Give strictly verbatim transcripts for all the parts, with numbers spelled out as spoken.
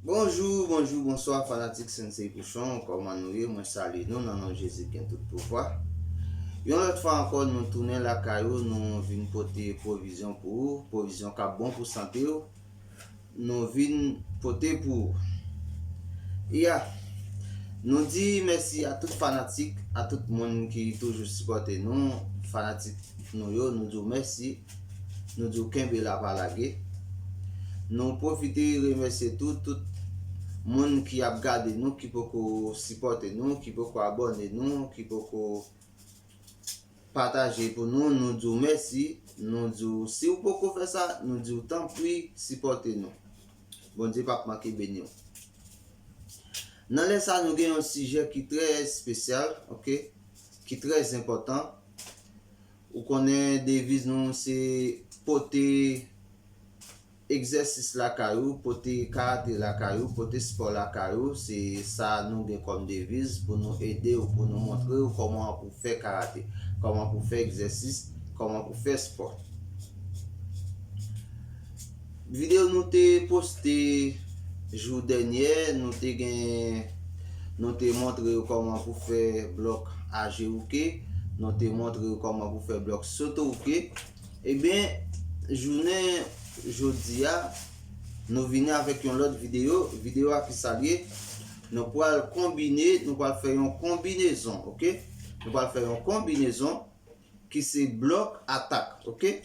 Bonjou, bonjou, bonswa fanatik Sensei Pouchon, kòman nou ye? Mwen salye nou nan non Jezi ki gen tout pouvwa. Yon lòt fwa ankò, nou tounen lakay ou, nou vin pote pwovizyon pou ou, pwovizyon k ap bon pou sante w, nou vin pote pou ou. Ya, nou di mèsi a tout fanatik, a tout moun ki toujou sipòte nou, fanatik nou yo, nou di w mèsi. Nou di w kenbe la, pa lage. Nou pwofite remèsye tou tout moun ki ap gade nou, ki poko sipòte nou, ki poko abòne nou, ki poko pataje pou nou. Nou di w mèsi. Nou di w, si w poko fè sa, nou di w tanpri sipòte nou. Bondye p ap manke beni w. Nan lè sa, nou gen yon sijè ki trè espesyal, oke, ki trè enpòtan. Ou konnen deviz nou se pote egzèsis lakay ou, pote karate lakay ou, pote spò lakay ou. Se sa nou gen kòm deviz pou nou ede w, pou nou montre w kòman pou fè karate, kòman pou fè egzèsis, kòman pou fè spò. Videyo nou te poste jou dènyè, nou te gen, nou te montre w kòman pou fè blòk ajewouke, nou te montre w kòman pou fè blòk soto uke. Ebyen, jounen jodi a, nou vini avèk yon lòt videyo. Videyo a ki sa l ye? Nou pral konbine, nou pral fè yon konbinezon, oke? Nou pral fè yon konbinezon ki se blòk atak, oke?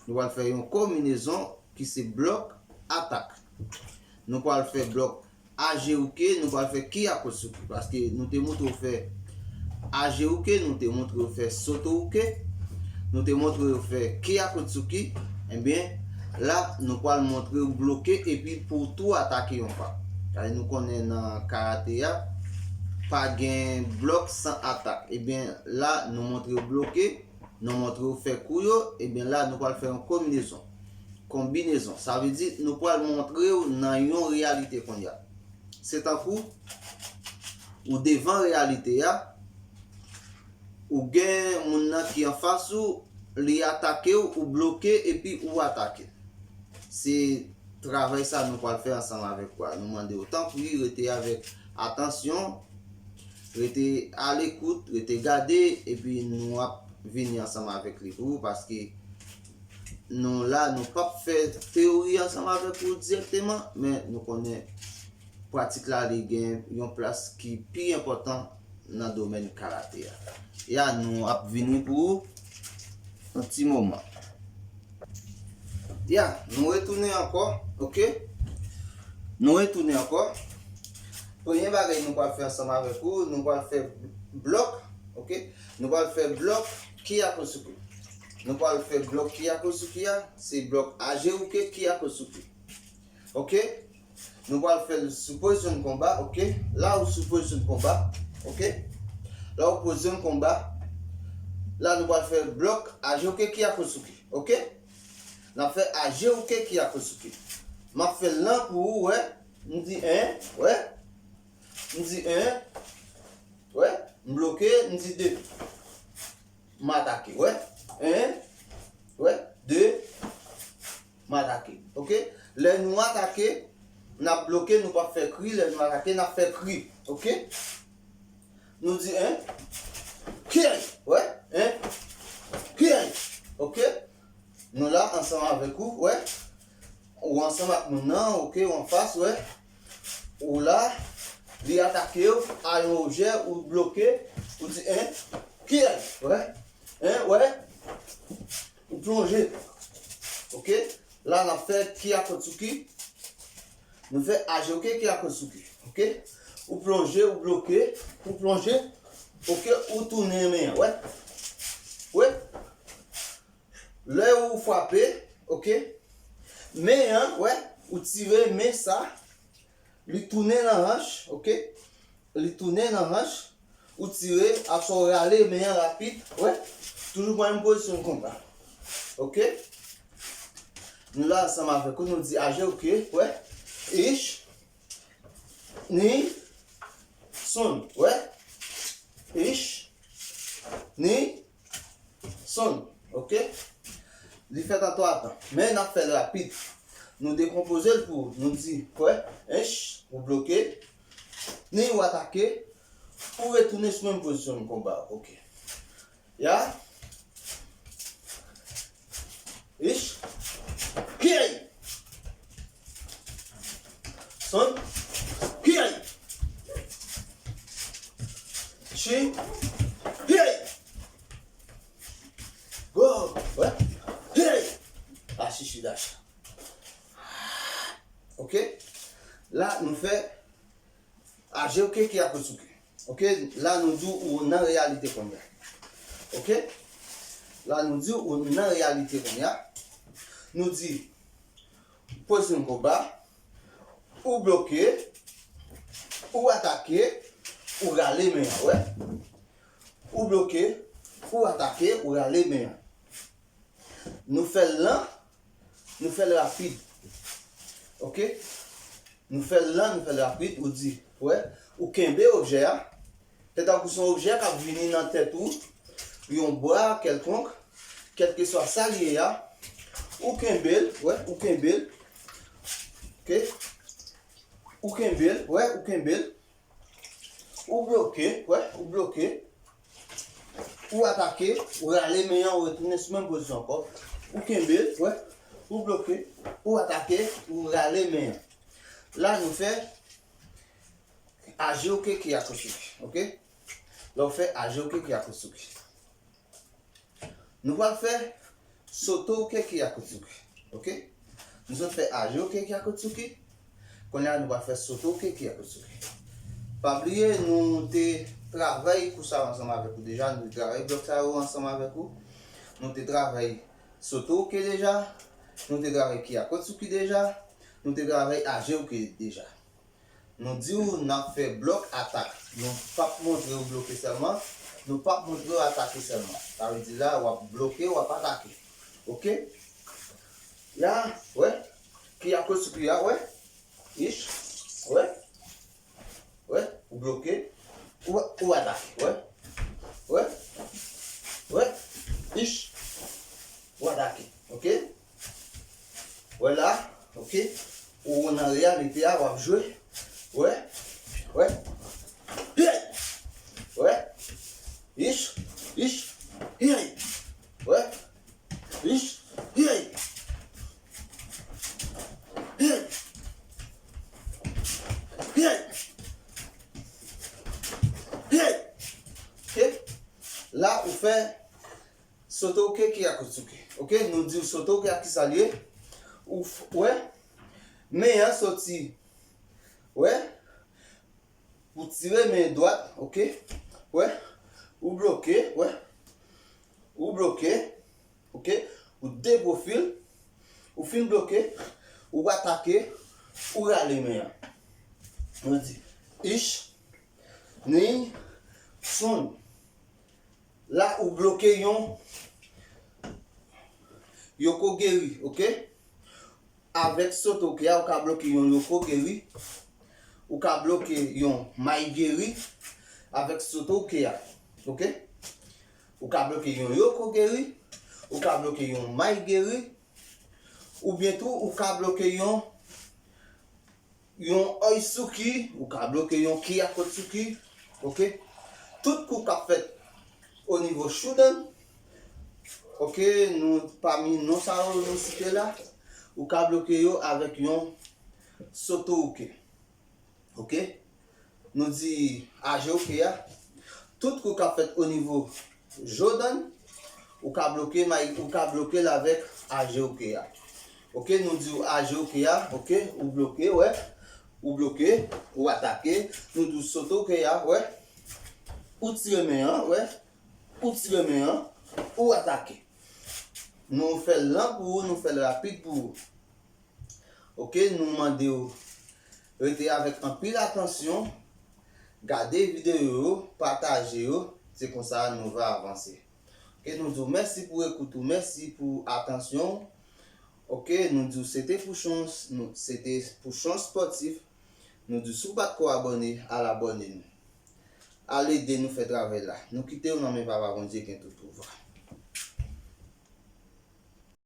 Nou pral fè yon konbinezon ki se blòk atak. Nou pral fè blòk ajewouke, nou pral fè kiyakotsuki, paske nou te montre w fè ajewouke, nou te montre w fè sotouke, nou te montre w fè kiyakotsuki. Ebyen, la, nou pral montre w bloke epi pou w tou atake yon pa. Kay nou konnen nan karate a, pa gen blòk san atak. Ebyen, la, nou montre w bloke, nou montre w fè kou yo, ebyen, la, nou pral fè yon konbinezon. Konbinezon. Sa vle di, nou pral montre w nan yon reyalite kounye a. Se tankou, ou devan reyalite a, ou gen moun nan ki anfas ou, li atake w, ou bloke, epi ou atake. Se travay sa nou pral fè ansanm avèk ou a. Nou mande w, tanpri, rete avèk atansyon, rete alekout, rete gade, epi nou ap vini ansanm avèk li pou ou, paske nou la, nou p ap fè teyori ansanm avèk ou dirèkteman, men nou konnen pratik la, li gen yon plas ki pi enpòtan nan domèn karate a. Ya, nou ap vini pou yon ti moman. Ya, nou retounen ankò, oke? Nou retounen ankò. Premye bagay nou pral fè ansanm avèk ou, nou pral fè blòk, oke? Nou pral fè blòk kiyakotsuki. Nou pral fè blòk kiyakotsuki a, se blòk ajewouke kiyakotsuki. Oke? Nou pral fè l sou pozisyon de konba, oke? La ou sou pozisyon de konba, oke? La ou pozisyon de konba. La nou pral fè blòk ajewouke kiyakotsuki, oke? N ap fè ajewouke kiyakotsuki. M ap fè l lan pou ou, wè. M di en, wè. M di en, wè. M bloke, m di de. M atake, wè. En, wè. De, m atake. Oke? Lè nou atake, n ap bloke, nou p ap fè kri. Lè nou atake, n ap fè kri. Oke? Nou di en, kiyay, wè, en, kiyay. Oke? Nou la ansanm avèk ou, wè. Ou ansanm ak moun nan, oke, ou anfas, wè. Ou la, li atake w a yon objè, ou bloke, ou di en, kiyay, wè. En, wè. Ou plonje. Oke? La, n ap fè kiyakotsuki. Nou fè ajewouke kiyakotsuki. Oke? Ou plonje, ou bloke, ou plonje. Oke? Ou tounen men an, wè. Wè? Lè ou frape, oke? Men an, wè? Ou tire men sa. Li tounen nan hanch, oke? Li tounen nan hanch, ou tire, apre sa ou rale men an rapid, wè? Toujou pran menm pozisyon konsa. Oke? Nou la ansanm avèk ou, nou di ajewouke, wè? Ich, ni, son, wè? Ich, ni, son, oke? Li fèt an twa tan, men n ap fè l rapid. Nou dekonpoze l pou ou. Nou di, wè, ench, ou bloke, ni ou atake, ou retounen sou menm pozisyon konba. Ok. Ya. Ich. Kiyay. Son. Kiyay. Chi. Kiyay. Go. Wè. Kiyay. Achichi dash. Ok. La, nou fè Aje ou ke ki akotsuki. Ok, la nou di ou nan reyalite kounye a. Ok? La nou di ou nan reyalite kounye a. Nou di, pozisyon konba, ou bloke, ou atake, ou rale men an, wè. Ou bloke, ou atake, ou rale men an. Nou fè l lan, nou fè l rapid. Ok? Nou fè l lan, nou fè l rapid, ou di, wè, ou kenbe objè a. Se tankou se yon objè k ap vini nan tèt ou, yon bwa kèlkonk, kèlkeswa sa l ye a, ou kenbe l, wè, ou kenbe l. Ok? Ou kenbe l, wè, ou kenbe l. Ou bloke, wè, ou bloke. Ou atake, ou rale men an, ou retounen sou menm pozisyon ankò. Ou kenbe, wè, ou bloke, ou atake, ou rale men an. La nou fè aje ou ke ki akotsuki, ok? La ou fè aje ou ke ki akotsuki. Nou pral fè soto ou ke ki akotsuki, ok? Nou sot fè aje ou ke ki akotsuki. Kounye a nou pral fè soto ou ke ki akotsuki. Pa bliye, nou te travay kou sa yo ansanm avèk ou deja, nou te travay blòk sa yo ansanm avèk ou. Nou te travay soto ou ke deja, nou te travay ki akotsuki deja, nou te travay aje ou ke deja. Nou di w n ap fè blòk atak. Nou p ap montre w bloke sèlman, nou p ap montre w atake sèlman. Sa vle di la, w ap bloke, w ap atake. Ok? Ya, wè. Ki akotsuki a, wè. Ich, wè. Wè, ou bloke, ou, ou atake, wè. Wè. Wè. Ich, ou atake. Ok? Wè la, ok? Ou nan reyalite a, w ap jwe. Wè, wè. Hey! Wè. Ich, ich, hey! Wè. Ich, hey! Hey! Hey! Hey! Ok? La, ou fè soto ou ke ki akotsuki. Ok? Nou di w soto ou ke a ki sa l ye. Ou f-, wè? Men an soti. Wè? Ou tire men dwat, ok? Wè? Ou bloke, wè? Ou bloke, ok? Ou depwofil, ou fin bloke, ou atake, ou rale men an. Nou di, ich, ni, son. La ou bloke yon yokogeri, ok? Avèk soto ou ke a, ou ka bloke yon yokogeri, ou ka bloke yon maigeri avèk soto ou ke a, ok? Ou ka bloke yon yokogeri, ou ka bloke yon maigeri, oubyen tou ou ka bloke yon yon oisuki, ou ka bloke yon kiyakotsuki, ok? Tout kou k ap fèt o nivo Shodan, ok, nou, pami non sa yo nou site la, ou ka bloke yo avèk yon soto uke, ok? Nou di aje uke a, tout kou k ap fèt o nivo Jodan, ou ka bloke may, ou ka bloke l avèk aje uke a. Ok, nou di w aje uke a, ok, ou bloke, wè, ou bloke, ou atake, nou di w soto uke a, wè, ou tire men an, wè, ou tire men an, ou atake. Nou fè l lan pou ou, nou fè l rapid pou ou. Ok, nou mande w rete avèk anpil atansyon, gade videyo yo, pataje yo, se konsa nou va avanse. Ok, nou di w mèsi pou ekout ou, mèsi pou atansyon w. Ok, nou di w se te Pouchon, nou, se te Pouchon Spòtif. Nou di w si w pa t ko abòne, al abòne nou. Al ede nou fè travay la. Nou kite w nan men Papa Bondye ki gen tout pouvwa.